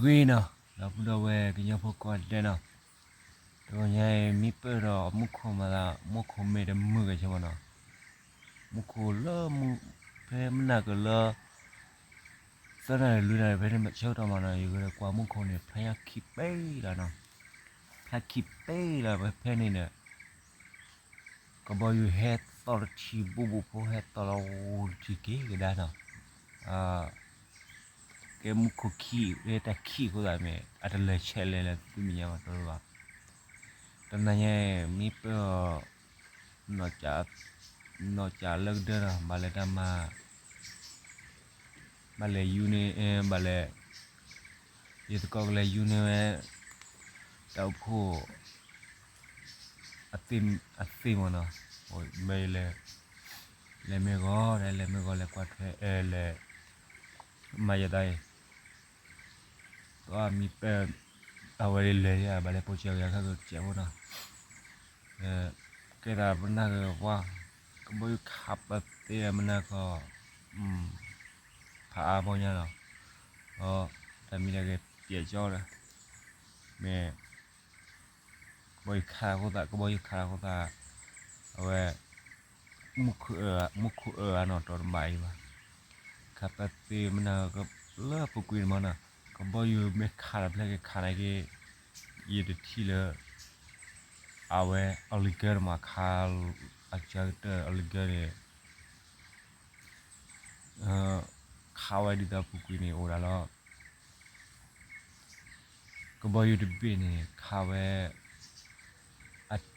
ဂ့ၤနီၤ ဒီပုၢ်ဒီဝဲၢ်ကညီဖိကိးဂၤဒဲးနီၤ, တဂီၤညါအံၤ မံပၢၢ်ဒီးမူခိၣ်မၤသး မူခိၣ်မ့ၢ်တမုာ်ဂဲၤဆၢမးနီၤ, မူခိၣ်လၢမူ ဖဲမနၤကလၢ သၢနၣ်ရံၣ်လွံၢ်နၣ်ရံၣ်ဖဲန့ၣ် ဆၢကတီၢ်မးနီၤ ယကကွၢ်မူခိၣ်န့ၣ် ဖျါညါခံပ့လီၤနီၤ, ဖျါခံပ့လီၤဖဲဖဲန့ၣ်န့ၣ် ကဘီယူၤဟဲသီၣ်တထံၣ် ဘူးဘူးဖိဟဲသီၣ်လီၤ တထံၣ်က့ၤကဒါနီၤ, ကဲမူခိၣ်ခံ ကဲတၢ်ခံအဃိသတးမ့ၢ် အတလဲၤဆဲးလဲၤလၢသုမဲာ်ညါဘၣ်တဘၣ်, တနၤညါအံၤ မံပၢၢ်အီၤ နီၢ်ကၠးလၢကဒၢနီၤ ဘၣ်လဲၤတၢ်မၤ ဘၣ်လဲၤယူန့ၢ် ဘၣ်လဲၤ ယသကိးကလဲၤယူန့ၢ်ဝဲ တၢ်အိၣ်ဖှိၣ် အသ့ၣ်မ့ၢ်နီၤ, မ့ၢ်လဲၤ လဲၤမ့ၢ်ဂီၤ လဲၤမ့ၢ်ဂီၤ လဲၤကွၢ်ထွဲ လဲၤ မၤယသးအံၤ မံပၢၢ် အဝဲလဲၤ ဘၣ်လဲၤပိာ်စၢၤကယၤခါကစဲးဖိနီၤ, ကဲသးပနၢ်ကပှၤ ကဘီယူၤခးပသ့မနၤကီၢ် ဖးအါဖိညါနီၤ, တၢ်မံၤတၢ်ဂဲၤပျဲၢ်ကၠီဒီး မ့ၢ် ကဘီယူၤခးအဃိသတး ကဘီယူၤခးအဃိသတး အဝဲ မူခိၣ်အၢအါနီၤ တီတဘၣ်အံၤဘၣ်, ခးပသ့မနၤကလၢအပူၤကွံာ်န့ၣ်မးနီၤ, ကဘီယူၤမ့ၢ်ခးတဖျၢၣ်က့ၤခးန့ၣ်က့ၤ ယတထံၣ်လၢ အဝဲ အီလံကၢတမးခး အစှၤကတၢၢ်အီလံကၢန့ၣ် ခးဝဲဒ်သိးပူၤကွံာ်န့ၣ်အိၣ်ဒၣ်လီၤ, ကဘီယူၤတဘ့ၣ်န့ၣ် ခးဝဲ အိၣ်တ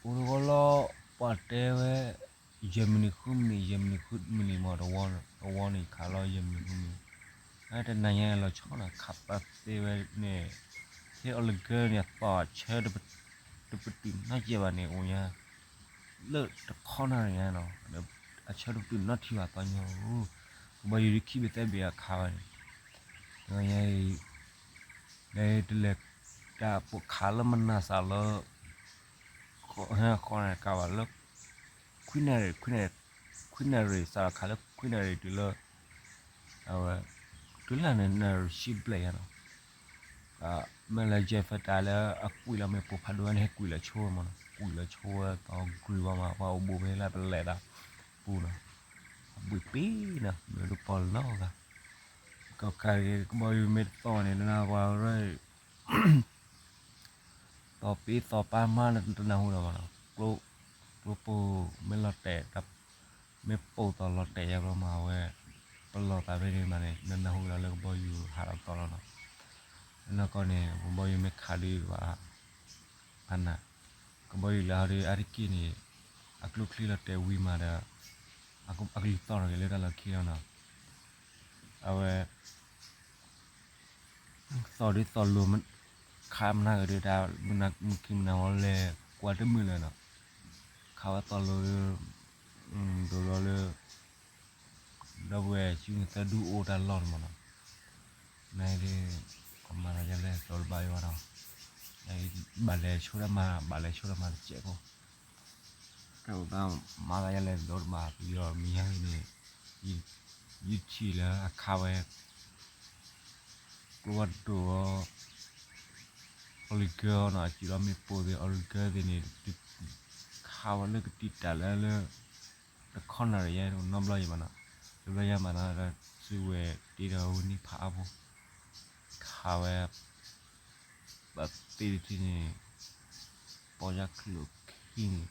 ဂီၢ်လီၤ ပှၤတဲဝဲ ယဲၢ်မံးနံးဃုမံးနံး ယဲၢ်မံးနံးဃုမံးနံးမး တဝီန့ၣ်ခးလီၤ ယဲၢ်မံးနံးဃုမံးနံး, တနၤညါလီၤဆီနီၤ ခးပသ့ဝဲန့ၣ် ထဲအီလံကၢန့ၣ် အသီၣ်အဆၢ တပတုာ်နီတစဲးဘၣ်န့ၣ် အိၣ်ညါ လၢတခီနၣ်ရံၣ်ညါနီၤ, အဆၢတပတုာ်နီတထံၣ်ဘၣ်သီညါဧိၤ, ကဘီယူၤဒုးခံဘ့ၣ်သၢဘ့ၣ်အခးဝဲန့ၣ်, တနၤညါအံၤ လဲၤတလဲၤ တၢ်ပိာ်ခးလၢမနၤစးလၢ ဃီနၣ်ရံၣ်ကးဘၣ်လၢ ခွံနၣ်ရံၣ် ခွံနၣ်ရံၣ် စးထီၣ်ခးလၢခွံနၣ်ရံၣ်တုၤလၢ အဝဲ တုၤလၢန့ၣ်နၣ်ရံၣ်ဆံဘျဲၣ်ညါနီၤ, မ့ၢ်လၢ jet fighter လၢအကွံာ်လီၤမ့ၢ်ပိာ်ဖးဒိၣ်ဝဲန့ၣ် ဟဲကွံာ်လီၤဆိဝဲမးနီၤ, ကွံာ်လီၤဆိဝဲသီဂုၤဘၣ်မး ပှၤအိၣ်ဘူးဖဲလၢပလဲၤသးပူၤနီၤ, အဘှံးပ့ၤနီၤ မ့ၢ်တပီၢ်လီၤဂၤ, ကီၢ်ခါက့ၤကဘီယူၤမ့ၢ်တသီၣ်န့ၣ် နပှၤရၢ သီၣ်ပ့ၤသီၣ်ပာ်မး တနၢ်ဟူလီၤဘၣ်နီၤ, ကျိပိၢ်မ့ၢ်လီၤတဲာ် မ့ၢ်ပိၢ်သီၣ်လီၤတဲာ်ယါဘျီမး အဝဲ ပလီၢ်သးဖဲန့ၣ်မးန့ၣ် နနၢ်ဟူလီၤလၢကဘီယူၤဟးလီၤသီလီၤနီၤ, နီၢ်ကီၢ်န့ၣ် ကဘီယူၤမ့ၢ်ခးဒုးဘၣ် ဖးနး ကဘီယူၤလၢဟီဒုးအါတက့ၢ်န့ၣ် အကျိချံလီၤတဲာ်ဝံၤမးဒီး အကလုၢ်သီၣ်ထီၣ်က့ၤလၢတၢ်လီၢ်ခံလီၤနီၤ, အဝဲ သီၣ်ဒုးသီၣ်လိၤ ခးမနၤကဒုးတၢ် မုၢ်ခံမနၤဝဲလဲၤကွၢ်တမုာ်လၢၤနီၤ, ခးဝဲသီၣ်လိၤ ဒိၣ်လီၤလၢ ဒီပုၢ်ဝဲၢ်ဆူန့ၣ်သၢဒူအိၣ်တၢ်လီၢ်န့ၣ်မးနီၤ, နဒုး ကမၤသးယလဲၣ်သီတဘၣ်အံၤဘၣ်နီၤ, ဘၣ်လဲၤဆိဒၣ်မး ဘၣ်လဲၤဆိဒၣ်မးတစဲးဖိ တၢ်အိၣ်သးမၤသးယလဲၣ်သီတဘၣ် ပယီၤမံၤညါဂ့ၤန့ၣ် ယထံၣ်လၢအခးဝဲ ကျိဖးဒိၣ်အီၤ အီလံကၢအီၤနီၤ အစံးလီၤမ့ၣ်ပိၢ်သ့ၣ် အီလံကၢသ့ၣ်န့ၣ် ခးဝဲလၢကတံာ်တာ်လၢလၢ တခီနၣ်ရံၣ်ယါနီတဘျီယံၤဘၣ်နီၤ, တဘျီယါမးနီၤ ဒီးစုဝဲတ့ဒီးဝဲနံၣ်ဖးအါဖိ ခးဝဲ ဘၣ်သ့ၣ်တထံၣ်န့ၣ် ပီၢ်ယါချုးခံန့ၣ်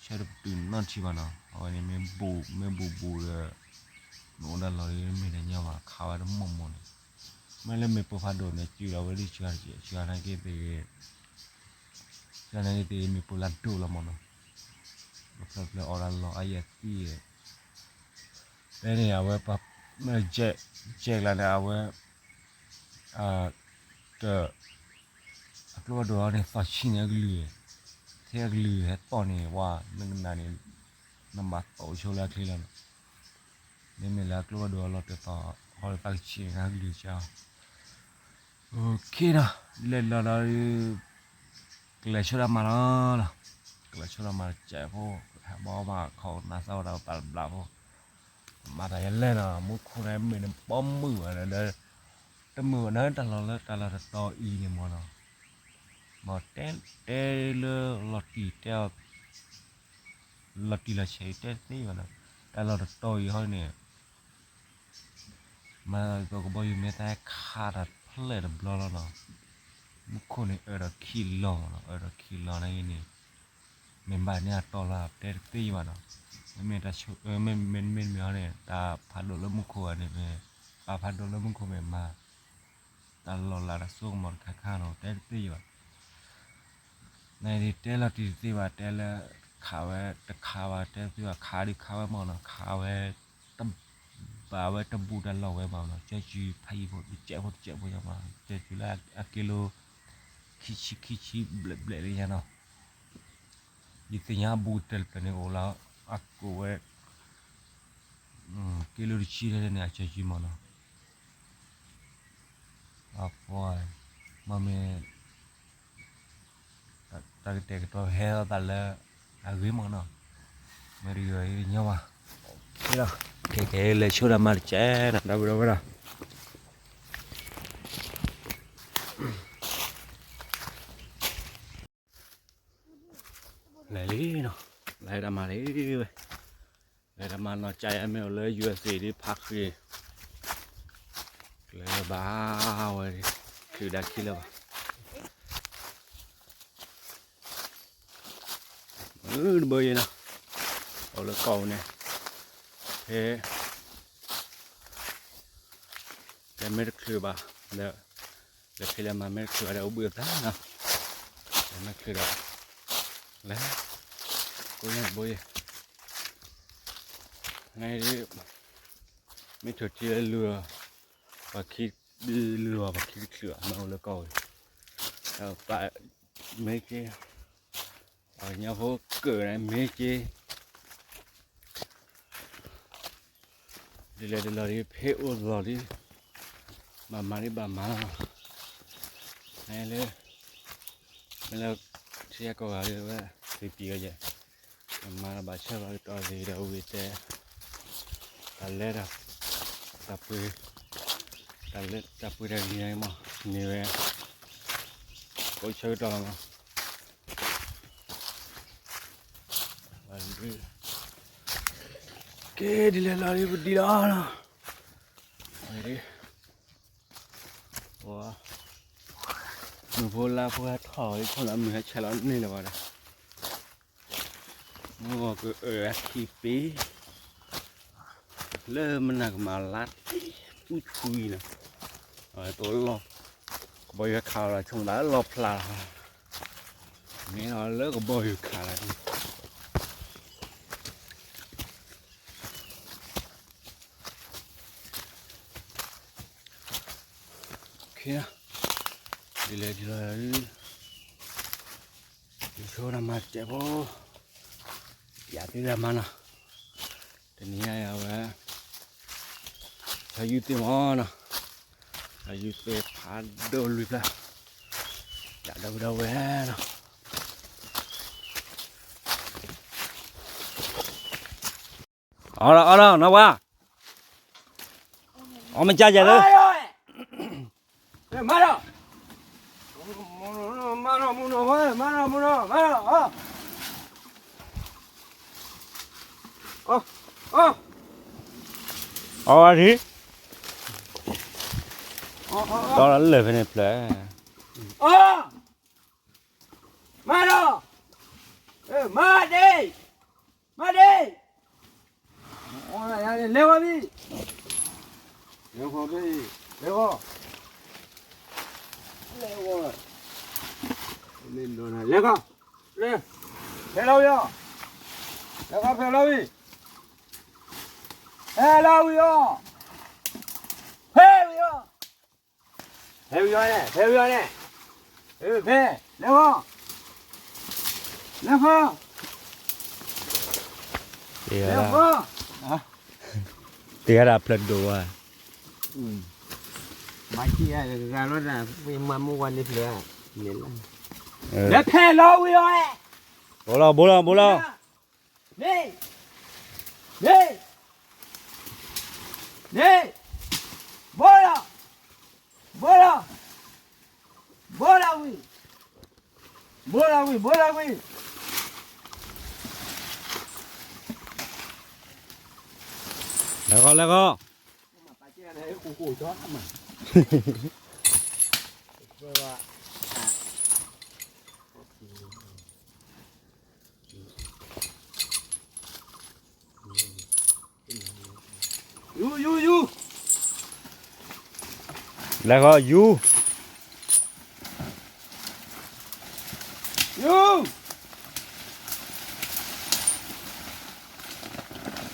ဆၢတပတုာ်နီတထံၣ်ဘၣ်နီၤ, အဝဲန့ၣ်မ့ၢ်ဘူး မ့ၢ်ဘူးဘူးဒီး မ့ၢ်အိၣ်ဒၣ်လီၤဒီးမ့ၢ်တညီဘၣ် ခးဝဲတမီၢ်မီၢ်န့ၣ်, မ့ၢ်လၢမ့ၣ်ပိၢ်ဖးဒိၣ်န့ၣ် စံးလီၤဝဲဒၣ်ဆှၢဆှၢနာ်က့သ့ၣ်ဂ့ၤ ဆှၢနာ်က့သ့ၣ်ဂ့ၤ မ့ၣ်ပိၢ်လၢဒိၣ်လီၤမီၢ်နီၤ, ပဖျၢၣ်ဖျၢၣ်အီၣ်ဒၣ်လီၤအါယဲၢ်သံဂ့ၤ ဖဲန့ၣ် အဝဲ မ့ၢ်ကဲကလါန့ၣ် အဝဲ တ အကျိဖးဒိၣ်အီၤန့ၣ် သီၣ်ဆံးန့ၣ်အကလုၢ်, ထဲအကလုၢ်ဟဲသီၣ်န့ၣ် ဝါ နကနၣ်န့ၣ် နဘၣ်သီၣ်ဆိလၢအချ့လီၤနီၤ, မ့မ့ၢ်လၢအကျိဖးဒိၣ်အီၤလီၤတဲာ်သီၣ် ဟီၣ်လၢသီၣ်ဆံးန့ၣ် အကလုၢ်ကၢ OK နီၤ, လဲၤလီၤဒီး ကလဲၤဆိဒၣ်မးလီၤ, ကလဲၤဆိဒၣ်မးတစဲးဖိ, ဟဲဘီမးခီကနၣ်သၣ်ဝဲဒၣ်ပာ်တဘျီဖိ, မၤသးယလဲၣ်နီၤ, မူခိၣ်န့ၣ်မ့ၢ်နပိာ်မုၣ်ဘၣ်ဒီး တမုာ်ဘၣ်နတၢ်လီၢ်လၢတၢ်လီၢ်တတီၤအံၤန့ၣ်မ့ၢ်နီၤ, မ့ၢ်တဲ တဲလၢလီၤတံၢ်တဲအီၤ လီၤတံၢ်လီၤဆဲးအံၤတဲတသ့ဘၣ်နီၤ, တၢ်လီၢ်တတီၤအံၤဟီန့ၣ် မၤသကိးကဘီယူၤမ့ၢ်သးခးတၢ်ဖျဲၣ်တဘျီလီၤနီၤ, မူခိၣ်န့ၣ်အၢၣ်ဒီးခံလီၤမ့ၢ်နီၤ, အၢၣ်ဒီးခံလီၤန့ၣ်ဂ့ၤန့ၣ် မ့ၢ်ဘၣ်န့ၢ်အတီၤလီၤတဲတသ့ဘၣ်နီၤ, မ့မ့ၢ်တၢ်ဆိ မ့မ့ၢ်မ့မ့ၢ်တမံၤဟီန့ၣ် တၢ်ဖးဒိၣ်လၢမူခိၣ်ဘၣ်န့ၣ်မ့ၢ် ပာ်ဖးဒိၣ်လၢမူခိၣ်မ့ၢ်မၤ တၢ်လီၤလးတၢ်စိကမီၤတခါခါနီၤ တဲတသ့ဘၣ် နဒ်တဲလီၤတံၢ်တသ့ဘၣ် တဲလၢခးဝဲတခးဘၣ် တဲသ့ဘၣ် ခးဒုးခးဝဲမ့ၢ်နီၤ ခးဝဲ တဘၣ်ဝဲတဘူးတၢ်လီၢ်ဝဲမ့ၢ်နီၤ ကၠီစုဖးယံၤဖိတစဲးဖိတစဲးဖိယါမ့ၢ် ကၠီစုလၢအက့လိ ခံဆံခံဆံဘျဲၣ်ဘျဲၣ်လံယါနီၤ ယသ့ၣ်ညါအဘူးတဖျၢၣ်န့ၣ်အိၣ်လီၤ အကိးဝဲ က့လိတဆံထဲန့ၣ် အကၠီစုမ့ၢ်နီၤ အပှၤ မ့မ့ၢ် တၢ်ကတဲာ်ကတီၤဟဲလီၤသးလၢ အဂ့ၤမ့ၢ်နီၤ မ့ၢ်တဂ့ၤညီဘၣ် ကဲ ကဲ လဲၤဆိဒၣ်မၤတကဲနီၤ ဒီပုၢ်ဒီဝဲၢ်ဒီး လဲၤလံနီၤ လဲၤတၢ်မၤလံဝဲ လဲၤတၢ်မၤနီၤ ကယၤမ့ၢ်အိၣ်လၢ ယူအက်စ်အေ ဒ်ဖးဃ့ ကျဲဘၣ်ဝဲ ချုးဒၣ်ခံလၢၤဘၣ် မုၢ်တဘိယဲနီၤ အိၣ်လၢကီၢ်ပူၤန့ၣ် ဖဲ လဲၤမ့ၢ်တချုးဘၣ် ဒီး လဲၤဖံးလဲၤမၤမ့ၢ်တချုးဘၣ်ဒီး အိၣ်ဘှံးအသးနီၤ လဲၤမ့ၢ်တချုးဒီး လဲၤ ကိးညါတဘိယဲ နဒ် မ့ၢ်ထိၣ်ထံလၢလူၤ ပှၤခံလူၤ ပှၤခံကချုး မ့ၢ်အိၣ်လၢကီၢ်ဝဲ ပှၤမ့ၢ်က့ ပှၤကညီဖိကၢၢ်န့ၣ်မ့ၢ်က့ ဒ်လဲၣ်ဒ်လဲၣ်ဒ် ဖဲအိၣ်လီၤဒ် ဘၣ်မၤဒ်ဘၣ်မၤလီၤ နလၢ မ့ၢ်လၢ ထံဂၤကီၢ်ဂၤဒ်ဝဲ သ့ပံၤဝဲယဲ မၤလီၤဘၣ်ဆၢဘၣ်ကတီၢ်သ့ဒီးဝံၤတဲ တၢ်လဲၤတၢ် တၢ်ပှ့ၤ တၢ်လၢ တၢ်ပှ့ၤတၢ်ဂ့ၤမး န့ၢ်ဝဲ ကိးဆၢကတီၢ်လီၤမး ကဲဒ်လဲၣ်လီၤဒ်ပဒံးလီၤနီၤ ဝဲဒ် ပှၤ မုၢ်ဖိလါဖိဟဲထီၣ်လီၤ ယဆိကမိၣ်လၢမုၢ်ဟဲဆဲးလီၤန့ၢ်လၢၤဘၣ်ဒီး မုၢ်ဂီၤကအၢၣ်အခံပ့ၤ လၢမနၤကမၤလါတံၢ်သူဆူအံၤနီၤ အဝဲတလီၢ် ကဘီယူၤခးလီၤ ဆိကမိၣ်သးလီၢ်ဖျါလီၤ မ့ၢ်လီၤလၢကဘီယူၤခးလီၤ ဒ်လဲၣ်ဒ်လဲၣ် ယဆိဒၣ်မၤတစဲးဖိ ယၤသ့ဒၣ်မၤနီၤ တနံၤညါအံၤဝဲ တၢ်ယူၤသ့ၣ်မးနီၤ တၢ်ယူၤသ့ၣ်ဖးဒိၣ်လွံၢ်ဖျၢၣ် ယၤဒီပုၢ်ဒီဝဲၢ်နီၤ အီၣ်လီၤအီၣ်လီၤနီၢ်ဝါ အီၣ်မ့ၢ်ကၢ်ကၢ်လၢ မၤလီၤ မၤလီၤမုၢ်နီၤဝဲ မၤလီၤမုၢ်နီၤ မၤလီၤ အီၣ် အီၣ် အီၣ်ဝဲဒၣ် အီၣ်လၢဖဲန့ၣ်ဖျၢၣ် အီၣ် မၤလီၤ မၤဒ့ မၤဒ့ လဲၤဝဲဘံ လဲၤဝဲဘံ လဲၤဝဲ လဲၤဝဲ လဲၤ ဖဲလီၤဝံၤအီၤ လဲၤခီဖဲလီၤဝံၤ ဖဲလီၤဝံၤအီၤ ဖဲဝံၤအီၤ ဖဲဝံၤအီၤန့ၣ် ဖဲဝံၤအီၤန့ၣ် ဖဲ လဲၤဝဲ လဲၤခီ လဲၤခီ တဂၤဒၣ်ဖျၢၣ်ဒိၣ်ဝဲ မၤခံဂၤလီၤဒၣ် မၤမူဝါန့ၣ်ဖျၢၣ် လဲၤဖဲလီၤဝံၤအီၤ ဘိလီၤ ဘိလီၤ ဘိလီၤ န့ၣ် န့ၣ် န့ၣ် ဘိလီၤ ဘိလၢဝံၤ ဘိလၢဝံၤ, လဲၤဃီ လဲၤဃီ. ယူ ယူ ယူ, လဲၤဃီ ယူ ယူ,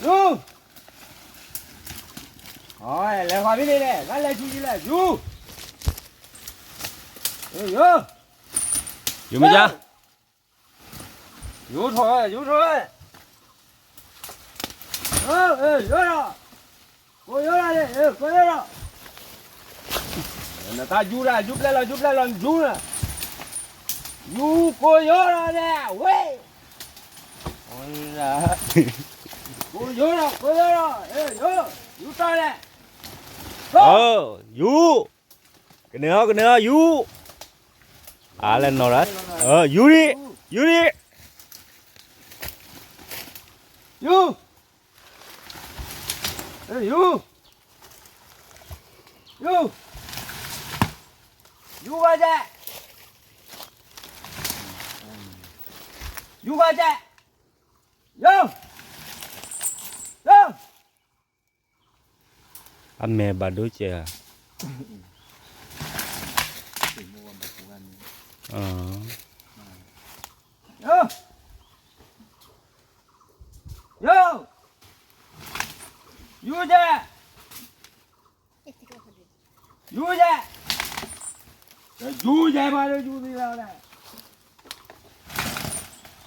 ယူ, လဲၤဃီဖဲန့ၣ်လဲၣ်, ဘၣ်လဲၤဆူယံၤလဲၣ်, ယူ, ယူ, ယူမ့ၢ်ယါ, ယူထီၣ်ဝဲ ယူထီၣ်ဝဲ, ယူဒီး, ကိယီဒီး, ကိယီဒီး, နတၢ်ယူဒၣ် ယူပျဲလီၤ ယူပျဲလီၤ ယူနၤ, ယူကိယီဒီးဒဲး ဝဲ, ကိယီဒီး ကိယီဒီး, ယူတၢ်လဲၣ်, ယူ, ကန့ၢ်အီၤ ကန့ၢ်အီၤ ယူ, အါလဲၣ်နီၤ, ယူဒံး ယူဒံး, ယူ ယူ, ယူ, ယူဘၣ်ကဲ, ယူဘၣ်ကဲ, ယူ, ယူ, အမဲာ်ဘၣ်ဒိကဲဧါ, ယူ, ယူ, ယူကဲ, ယူကဲ, ယူကဲ ယူသံလီၤ,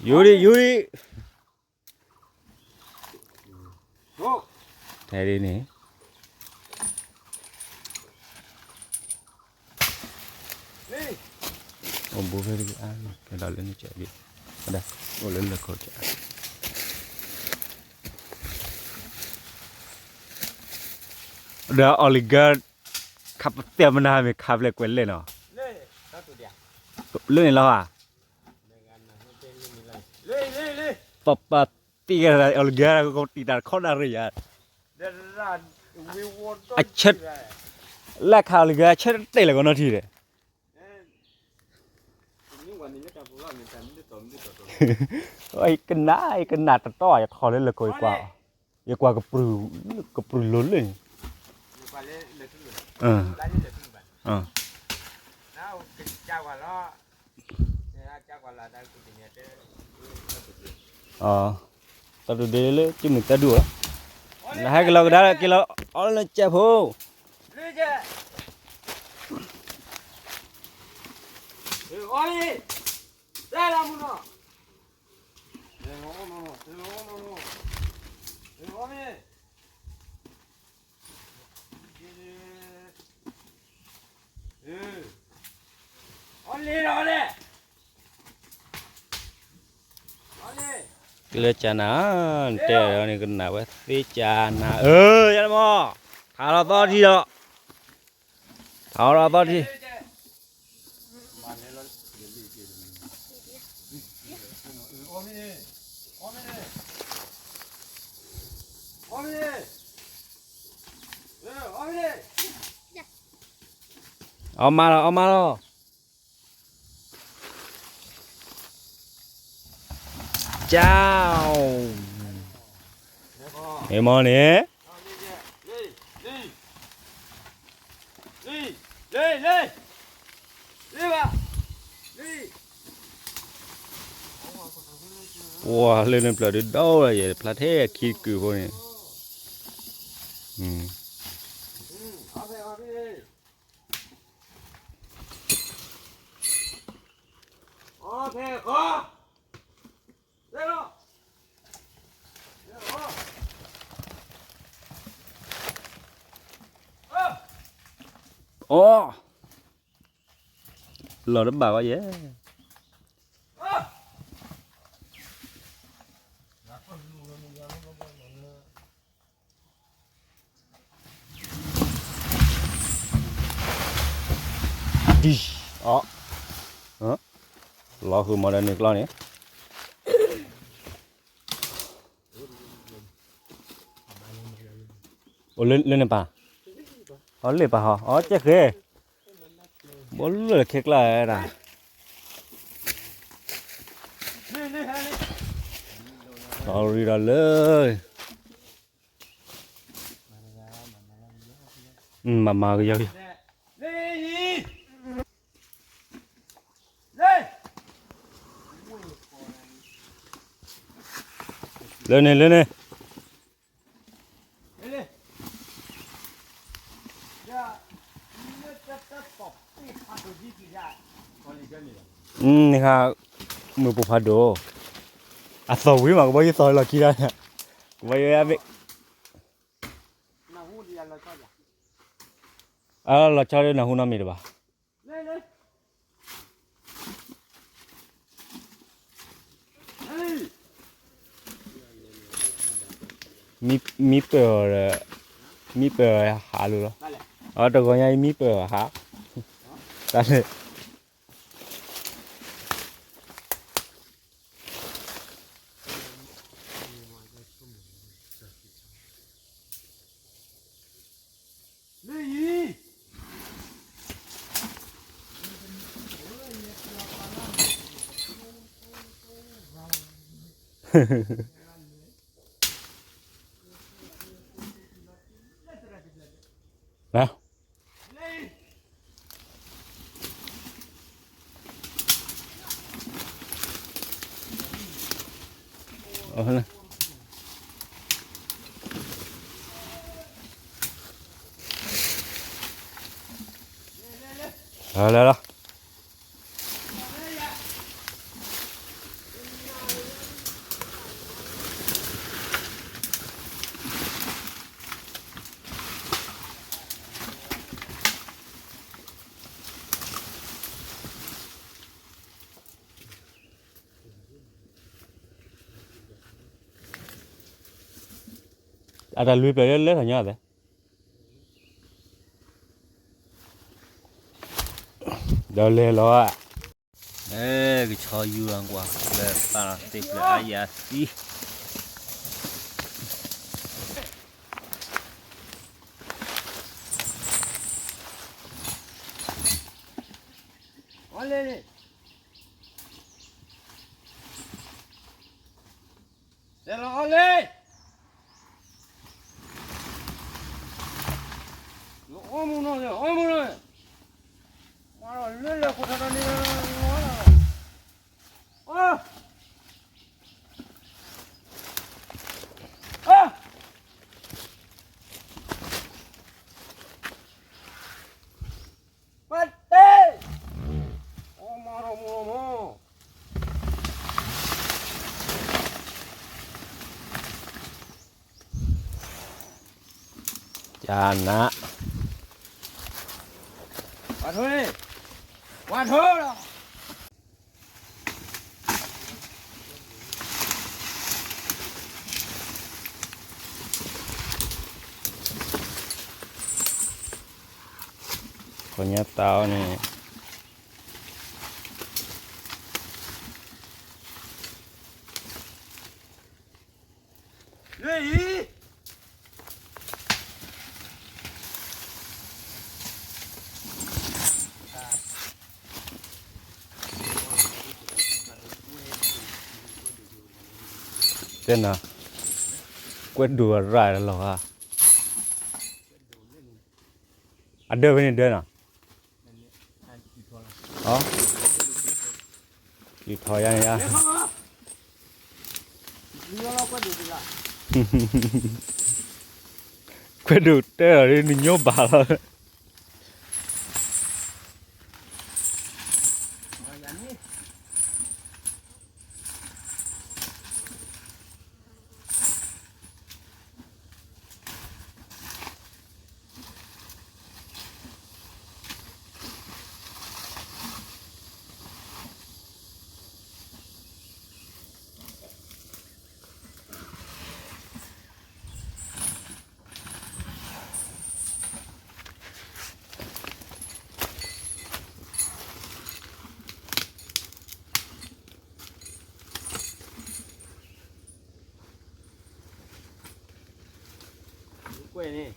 ယူဒံး ယူဒံး, ဖဲဒ်န့ၣ် အိၣ်ဘူးဖဲဒ်အါ, ကဲဒီးလၢနကဲဒ်, ဒၣ်, အိၣ်လၢလၢခိၣ်ကဲ, ဒီးအီၣ်လံၤကၢ, ခးပသဲမနၤမ့ၢ်ခးဖျဲးကွဲးလဲၣ်နီၤ, လၢန့ၣ်လီၤဧါ, ပပာ်တံၢ်ကရၤအီၣ်လံၤကၢ ကတံၢ်တၢ်တခီဒၣ်ရံၣ်ယါ, အဆၢ, လၢခးအီၣ်လံၤကၢအဆၢတတဲာ်လၢကီးနီၢ်ထံၣ်ဒီး ကနၣ်, ကနၣ်တတီၢ် ယထီၣ်လၢလၢခိၣ်ယကွၢ်, ယကွၢ်ကပြုၢ်လိၤလၢန့ၣ်, တၢ်တဒုလၢ ကမုၢ်တၢ်ဒူၣ်လီၤ, နဟဲက့ၤလီၤကဒါလၢက့ၤလီၤ အီၣ်လၢနကဲးဖိ ကလၢကၢနၤ, နတဲအီၤန့ၣ် ကနၣ်ဝဲသ့ကၢနၤ, အၢ ယါလၢမီၢ်, ထးလီၤသီထံလီၤ, ထးလီၤသီထံ အီၣ်မးလီၤ အီၣ်မးလီၤ, ကၢ, မ့ၢ်မီၢ်န့ၣ် ပှၤလၢနပျၢၤဒုးဒီလၢယဲ ဖျါထဲအခံတကုာ်ဖိန့ၣ်, အီ, လီၤတဘၣ်ဝဲယဲ ဒံ, အီ, လီၤဃုာ်မီၤဒီးန့ၣ်ကျီန့ၣ်, အိၣ်လၢန့ၣ်ပၢ်, အီလ့ၣ်ပၢ်ဟီ အီကဲဃဲ, ဘီလၢခဲကျါဒၣ်, လီၤရံဒီးလၢ မၤမၤကယီကယီ, လၢန့ၣ်လၢန့ၣ်, န့ၣ်ခါ, မုၢ်ပိၢ်ဖးဒိၣ်, အသီၣ်ဝံၤမး ကဘီယူၤသီၣ်လီၢ်ခံဒၣ်, ကဘီယူၤ, အလီၤဆီဒီးနၢ်ဟူနီတမံၤတဘၣ်. မံပၢၢ်အီၤဒီး, မံပၢၢ်အီၤဟးလိာ်လီၤ, အတဂီၤညါအံၤမံပၢၢ်အီၤဟး, တၢ်လၢ လၢလၢလၢ အတၢ်လွံၢ်ပျၢၤလၢလဲၤထီၣ်ညီအသး, ဒီးလဲၤလီၤဧါ, ကဆီယူၤကွၢ် လၢသးသ့ၣ်ဖျၢၣ်အါယၤသံ အီလ့ၣ်, တဲလီၤအီလ့ၣ်, အီမူနီၤ အီမူနီၤ, မၤလီၤလၢလၢခိၣ်ထီၣ်ဒီးန့ၣ်, အီ, အီ ပှၤတဲ, အီမၤထီၣ်မူလီၤမး, ကနၤ, ပှၤထိ, ပှၤထိလီၤ. ခီညါတၢ်အီၤန့ၣ် လၢအံၤ တဲနၤ, ကွဲးဒိၣ်ရၣ်လီၤဧါ, အဒၢးဖဲန့ၣ်ဒၢးနၤ, ယူၤထီၣ်ယါန့ၣ်ယါ, ကွဲးဒိၣ်တဲလီၤနညိဘၣ်လီၤ. ကွဲးန့ၣ်,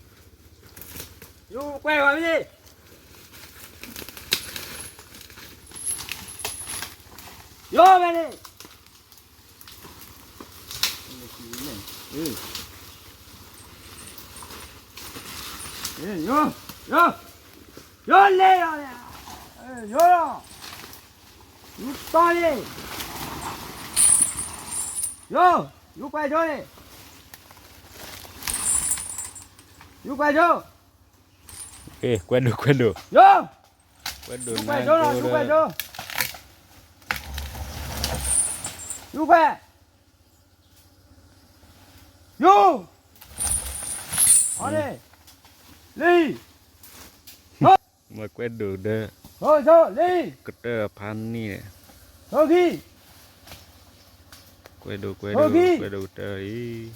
ယိၤကွဲးဝဲမ့ၢ်န့ၣ်, ယိၤဝဲန့ၣ်, ယိၤ, ယိၤ, ယိၤလဲၣ်လီၤ, ယိၤလီၤ, ယိၤတီန့ၣ်, ယိၤ, ယိၤကွဲးဒိန့ၣ်, ယိၤကွဲးဒိ, ကွဲးဒိၣ်ကွဲးဒိၣ်, ယိၤ, ကွဲးဒိၣ်နၤဒိဒီး, ယိၤကွဲးဒိၣ်, ယိၤကွဲး, ယိၤ, အီၤန့ၣ်, လံ, မ့ၢ်ကွဲးဒိၣ်ဒီး, လံ, ကတၢၢ်ဖးန့ၣ်, ကွဲးဒိၣ်ကွဲးဒိၣ်, ကွဲးဒိၣ်ကတၢၢ်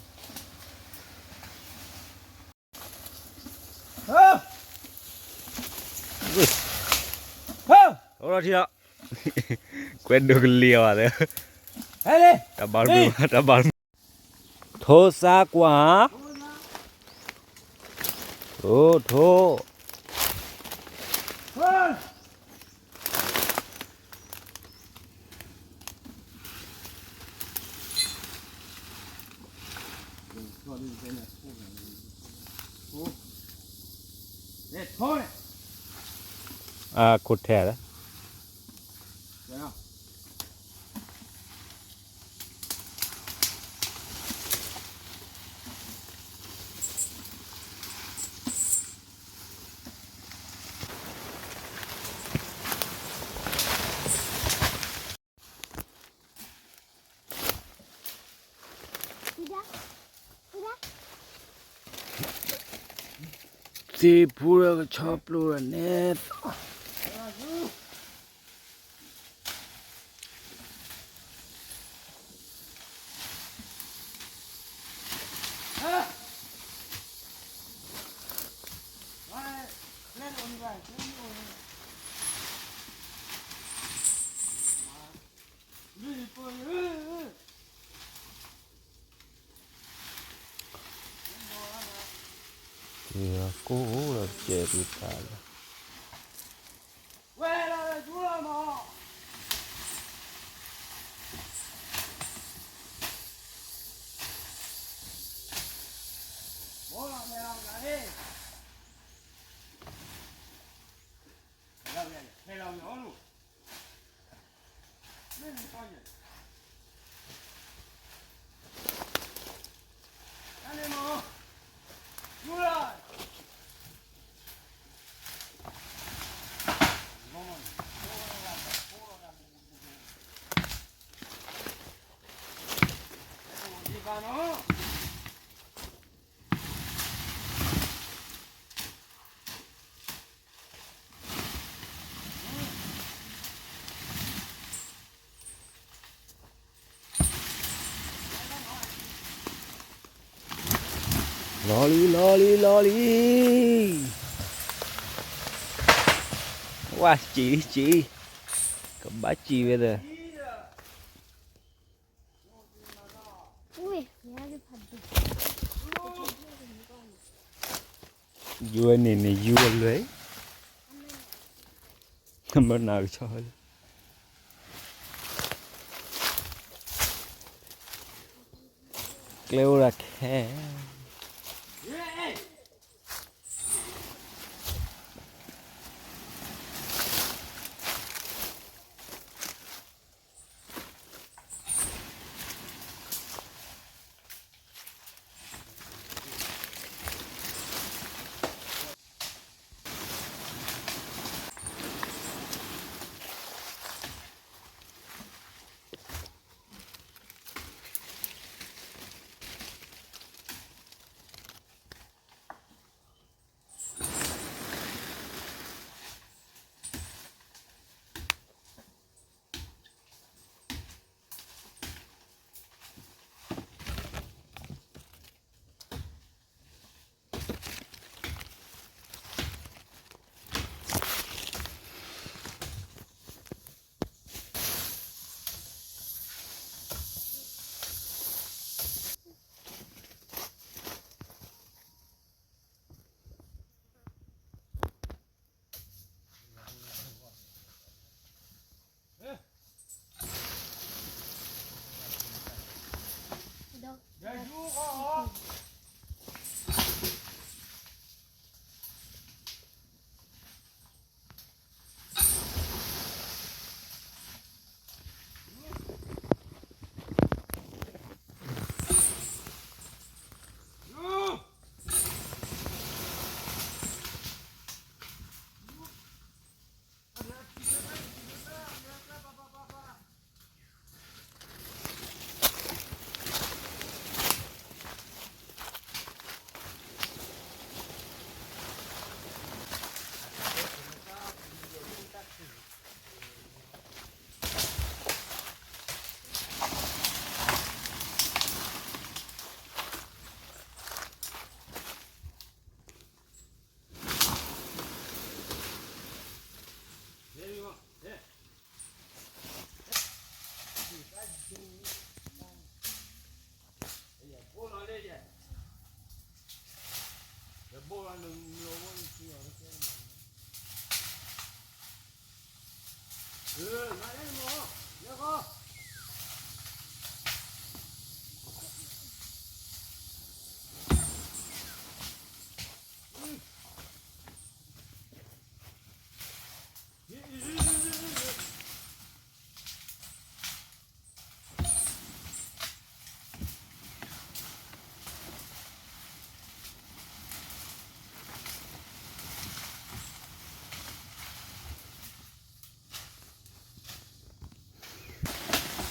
အံၤ အိၣ်ထီၣ်ထံလီၤ, ကွဲးဒိၣ်ကလံၤအီၤသ့, တၢ်ဘၣ်, တၢ်ဘၣ်, ထိစါကွၢ်, ထိ, ထိ, အခိၣ်ထဲးလၢ သ့ၣ်ဖူဒီးကဆီပျိဒီးနဲသိး က့ၤကိၢ်ဒီးကဲဒုးတၢ်လီၤ. လီၤလံ လီၤလံ လီၤလံ, ဝါစံးစံး, ကဘၣ်စံးဝဲဒီး ယူၤန့ၣ်န့ၣ် ယူၤအလွဲၢ်, မ့ၢ်နၤကဆီလၢ ကျဲအိၣ်ဒၣ်ခဲ လီၤလံ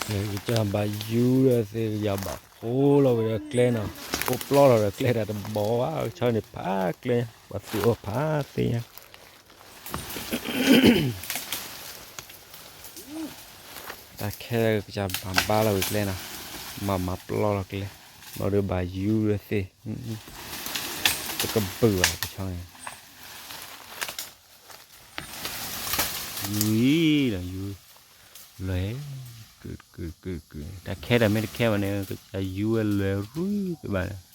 ကစၢ်ဘၣ်ယူၤဒီးသ့ၣ်ကယၤဘၣ်ဃိလီၤဝဲဒီးကျဲနီၤ, ဃိပျီလီၤဒီးကျဲဒၣ်တဘီဘၣ်, ကဆီန့ၣ်ဖးကျဲ, ပှၤသူၣ်အီၣ်ဖးသ့ၣ်ညါ တၢ်ခဲကစၢ်ဘၣ်ဘါလီၤဝဲကျဲနီၤ, မၤမၤပျီလီၤကျဲ, ဘျီဒီးဘၣ်ယူၤဒီးသ့ၣ်, တကဘုၣ်ဘၣ်ကဆီန့ၣ်, ယူၤလီၤယူၤ, လဲၤ, ကုၢ်ကုၢ်ကုၢ်ကုၢ်, တၢ်ခဲတၢ်မ့ၢ်တခဲဘၣ်န့ၣ် ကစၢ်ယူၤဝဲလဲၤရူၤကဘၣ်န့ၣ်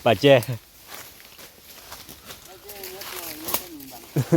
ပာ်ကဲ, ခ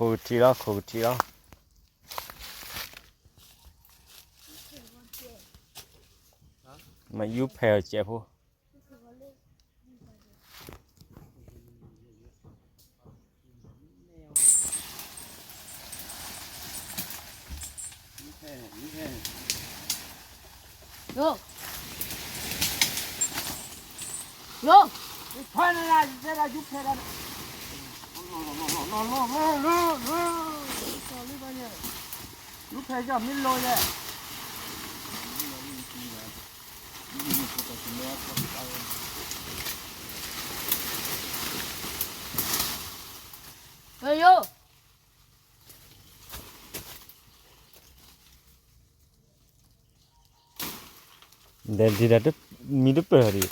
ိၣ်ကထံးလီၤ ခိၣ်ကထံးလီၤ, မ့ၢ်ယူဖဲအီၤစဲးဖိ. ယူဖဲယီၤမ့ၢ်လိၤယဲၢ်. ဒ်ဒၣ် မံတပၢၢ်ဒံး, တဲအီၤ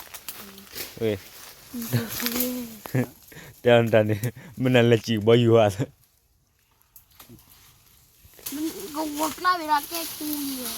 တၢ်န့ၣ် မ့ၢ်နလဲၤစံးဘီယူၤဧါ. ကဝီၤကျါဝဲဒၣ်ကဲကူယဲၢ်